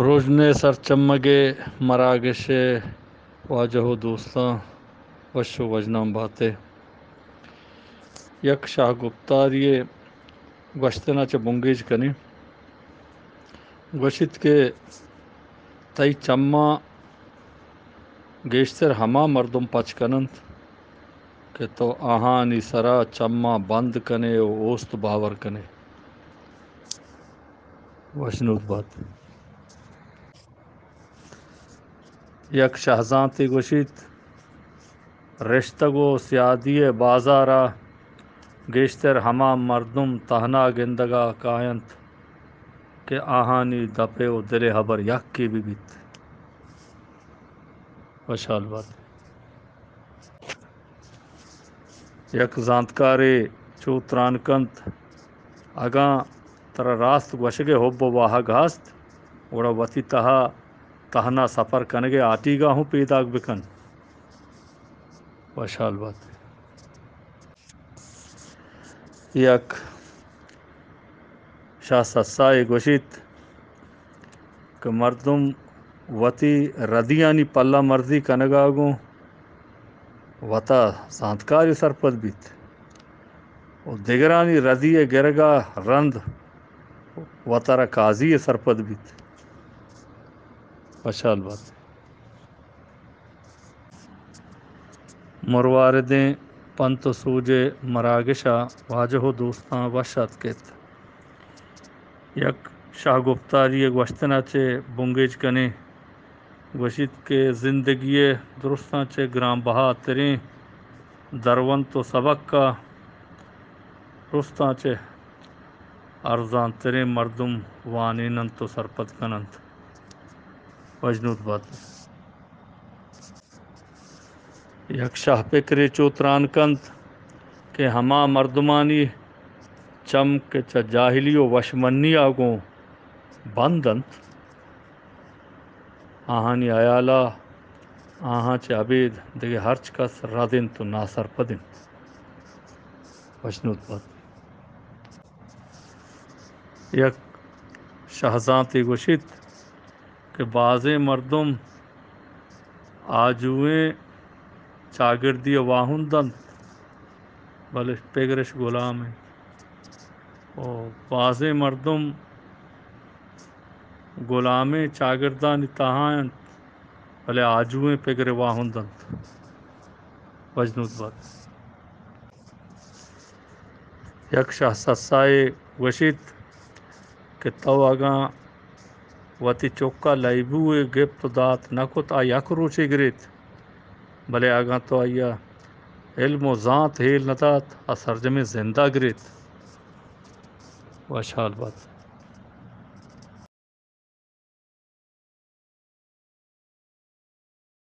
روژن ءِ سرچمگ ءِ مراگش ءِ واجہ ءُ دوستاں، وش ءُ وژنام بات ئے۔ یک شاہ گپتاری ءِ گوشتن ءَ چہ بنگیج کنیں۔ گوشیت کہ تئی چماں گیشتر ہما مردم پچ کن انت کہ تو آہانی سرا چماں بند کن ئے ءُ اوست باور کن ئے۔ وشنود بات۔ یک شہزانتے گوشیت، رشتگ ءُ سیادی ءِ بازار ءَ گیشتر ہما مردم تہنا گندگ ءَ کاینت کہ آہانی دپ ءُ دل ءِ ہبر یکے بہ بیت۔ وشحال بات۔ یک زانتکارے چو تران کنت، اگاں ترا راست گوشگ ءِ حب ءُ واہگ ہست، گڑا وتی تہا تہنا سفر کنگ ءِ آٹیگ ءَ ہوں پیداک بکن۔ وشحال بات۔ یک شاہ سسائے گوشیت کہ مردم وتی ردیانی پلہ مرزی کنگ ءَ گوں وتا زانتکارے سرپد بیت ءُ دگرانی ردی ءِ گرگ ءَ رند وتارا قاضی ءِ سرپد بیت۔ وشحال بات۔ مرواردیں پنت ءُ سوج ءِ مراگش ءَ واجہ ءُ دوستاں وش آتک ات۔ یک شاہ گپتاری ءِ گوشتن ءَ چہ بنگیج کنیں۔ گوشیت کہ زندگی ءِ درستاں چہ گران بہا تریں درونت ءُ سبق ءَ درستاں چہ ارزان تریں مردم وانین انت ءُ سرپد کن انت۔ وشنود بات۔ یک شاہ پکرے چو تران کنت کہ ہما مردمانی چم کہ چہ جاہلی ءُ وشمنی ءَ گوں بند انت، آہانی ہیال ءَ آہاں چہ ابید دگہ ہرچ کس رد انت ءُ ناسرپد انت۔ وشنود بات۔ یک شہزانتے گوشیت کہ بازیں مردم آجوئیں چاگردی ءِ واہند انت، بلے پگرش گلام انت۔ ءُ بازیں مردم گلامیں چاگردانی تہا انت، بلے آجوئیں پگر ءِ واہند انت۔ وشنود بات۔ یک شاہ سسائے گوشیت کہ تو اگاں وتی چک ءَ لیبوے گپت ءُ دات نہ کت، آ یک روچے گریت، بلے اگاں تو آئی ءَ علم ءُ زانت ہیل نہ دات، آ سرجمیں زند ءَ گریت۔ وشحال بات۔